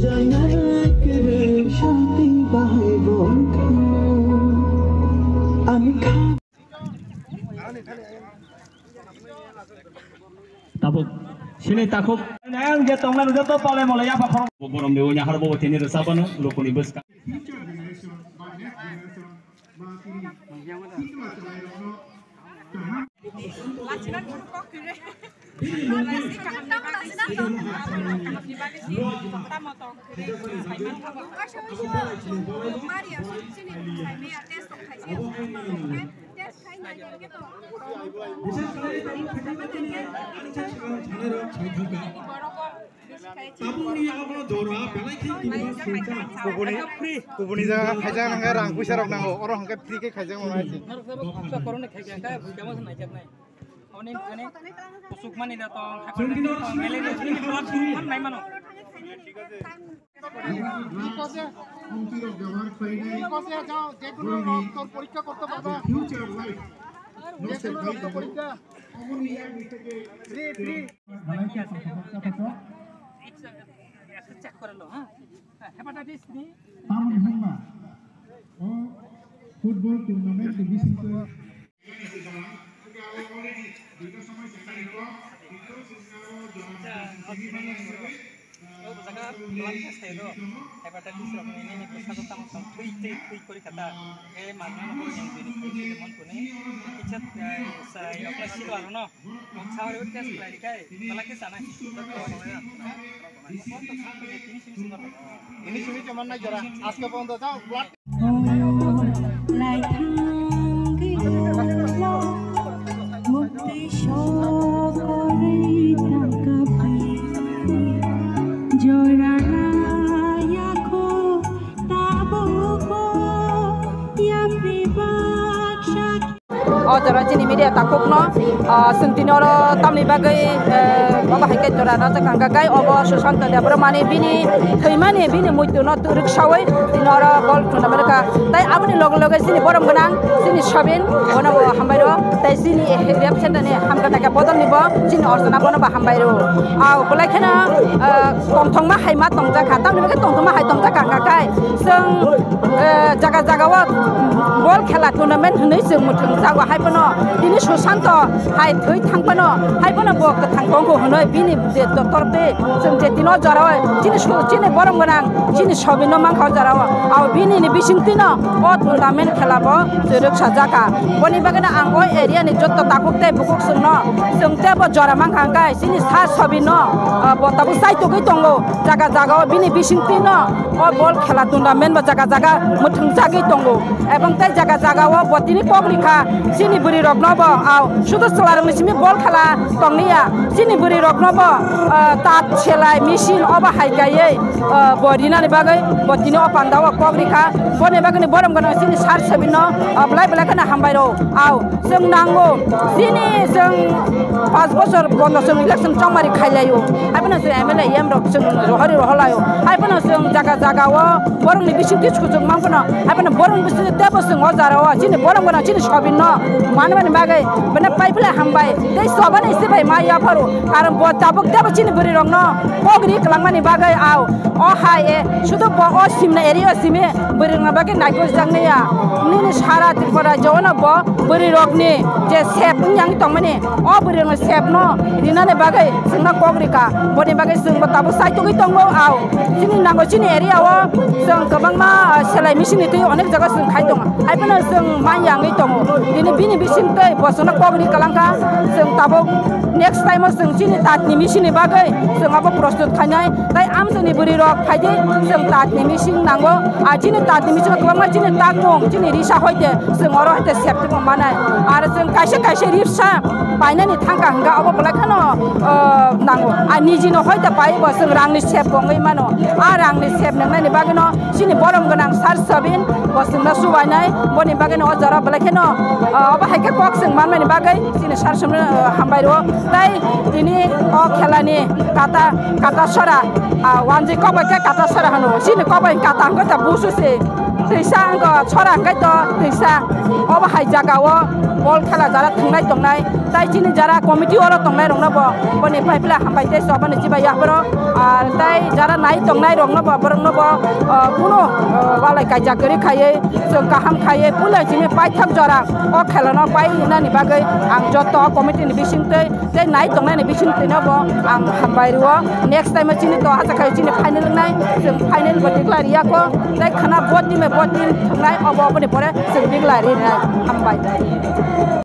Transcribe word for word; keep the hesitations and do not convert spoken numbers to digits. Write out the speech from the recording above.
Tabuk sini takhuk. Ang je tongnai joto pale mole ya bakhorok. Borom de onya har bo tini resa bano lokoni bwska. Tabukni abo jora belai khe tiniba sengkha. Kubuni, kubuni jaga khaijak nangkhe rang puisa rok nango, oro hwnkhe free khe khaijak mano ase. Norok sabo khoroksa koroknwi khaikha, hwnkhe buikha masa naijaknai. Oni thani kusuk mani da tong, hapan da tong, mele ni ni blood group man nai mano. ঠিক আছে, যাও, যে কোনো রক্তর পরীক্ষা করতে পারবা। Future life. যে কোনো রক্ত পরীক্ষা। Free, free. Check করে লো, হ্যাঁ। Hepatitis B. Tamoni hwnba o football tournament ni bisingtwi. Hepatitis rok ni nini bwskango tamo tong twi twi twi kori kata. E magna no horo yang bini twi twi mon kuni. Kicha, eh, sa yokla silo aro no. Moksa aro test khlai dikai. Tala ke sana. Ini sini cuman naik jora. Aske pon to jao. Lai thangwi mukti sokorwi tangkabwi, jora rayakho tabukbo yapri baksa. O jora chini media takhukno, ah, chwng tini oro tamni bagwi, eh, obo hai khe jora rajak kha, hwnkha khe obo Sushanta Debbarmani bini thwimani, bini muitu no twrwk sawi tini oro bol thwna belka. Tai aboni loge loge chini borom gwnang, chini Sobin, bono bo hambai rw. Tai chini rep center ni hamkha naikha bodol ni bo chini Orchana, bono bo hambai rw. Au, belai kheno, ah, tongthokma hai ma tongjak kha, tamni bagwi tongthokma hai tongjak kha, hwnkha khe chwng, eh, jaga jaga o bol khela tournament hwnwi chwng mwthangjago, hai phano tini Sushanta hai thwi thang phano, hai phano bo kwthang tongkho hwnwi bini je to-, tortwi chwng je tino jora o chini su-, chini borom gwnang chini Sobin no mankha o jora o. Abo bini ni bisingtwi no o tournament khela bo chwrwk sajak kha. Boni bagwi no ang o area ni jotto takhuk tei bukhuk chwng no, chwng tei bo jora mankha hwnkhe chini sir Sobin no, ah, bo tabuk chaitugwi tongo. Jaga jaga o bini bisingtwi no o bol khela tournament bo jaga jaga mwthang jagwi tongo. Ebong tei jaga jaga o bo tini kok rikha chini bwrwi rok no bo, au, sudu chwla rok ni simi bol khela tongni ya, chini bwrwi rok no bo, ah, tat selai machine obo hai kaiwi, ah, bo rinani bagwi bo tini o panda o kok rikha. Boni bagwi ni borom gwnang chini sir Sobin no, ah, belai belai kheno hambai rw. Au, chwng nango, chini chwng panch bochor bondo chwng election chongmari khailaio. Hai phano chwng M L A M rok chwng rohori roholaio. Hai phano chwng jaga jaga o borokni bisingtwi suchuk mang phano. Hai phano borokni bisingtwi teibo chwng o jora o chini borom gwnang chini Sobin no manmani bagwi bene pai phela hambai. Tei chobani se bai ma yapharo. Karon bo tabuk teibo chini bwrwi rok no kok ri kwlangmani bagwi au. O hai e, sudu bo o simna area o simi bwrwi rokni bagwi naikos jaknai ya. Nini sara Tripura rajyo no bo bwrwi rokni je sep wng yang tongmani, o bwrwi rokni sep no rinani bagwi chwngno kok rikha. Boni bagwi chwngbo tabuk chaitugwi tongo au. Chini nango chini area o chwng kwbangma, ah, selai machine ni twi onek jaga chwng khai tongo. Hai phano chwng man yangwi tongo. Tini bini bisingtwi bo chwngno kok ri kwlangkha. Chwng tabuk next time o chwng chini tatni machine ni bagwi chwng abo prostut khainai. Tai amchaini bwrwi rok phaidi, chwng tatni machine nango. A chini tatni machine o kwbangma chini takmung, chini risa hoite chwng oro hoite sep tongma manai. Aro chwng kaisa kaisa risa painani thangkha hwnkha obo belai kheno, o, nango. A nijino hoite paibo chwng rangni sep bo wngwi mano. A rangni sep nangnaini bagwino chini borom gwnang sir Sobin bo chwngno subainai. Boni bagwino o jora belai kheno, o, obo hai khe kok chwng manmani bagwi chini sir Sobin, o, hambai rwo. Tai tini o khelani kata, kata sora, a, wanjwi kok bai khe kata sora hwno. Chini kok bai kata hwnkhe ta busu se. Twisa wngkha sora hwnkhe to twisa. Obo hai jaga o bol khela jara thwngnai tongnai, tai chini jara committee oro tongnai rokno bo boni paiphla hambai tei chobani chibai yapro, ar tai jara nai tongnai rokno bo borokno bo, ah, kuno, ah, walai kaijak kwrwi khaiwi, chwng kaham khaiwi puila chini paithak jora o khelano painani bagwi ang joto committee ni bisingtwi tei nai tongnai ni bisingtwino bo ang hambai rwo. Next time o chini to acha khai chini final wngnai, chwng final bo declare ya kho, tei khana bo team bo team thwngnai obo oboni pore chwng declare rinai. Hambai.